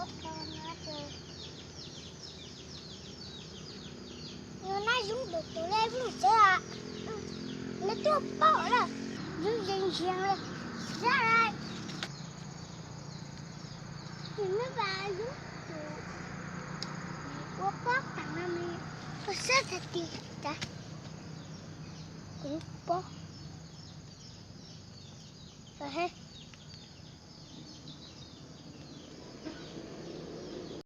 Yog nab zoo tus tus le vloog tsev a, neb tuaj pom lawm, zoo ze ntsia li, zab lawm. Neb vas zoo tus ua pob tas no me, ua sab tas ti tas, kuv pob, he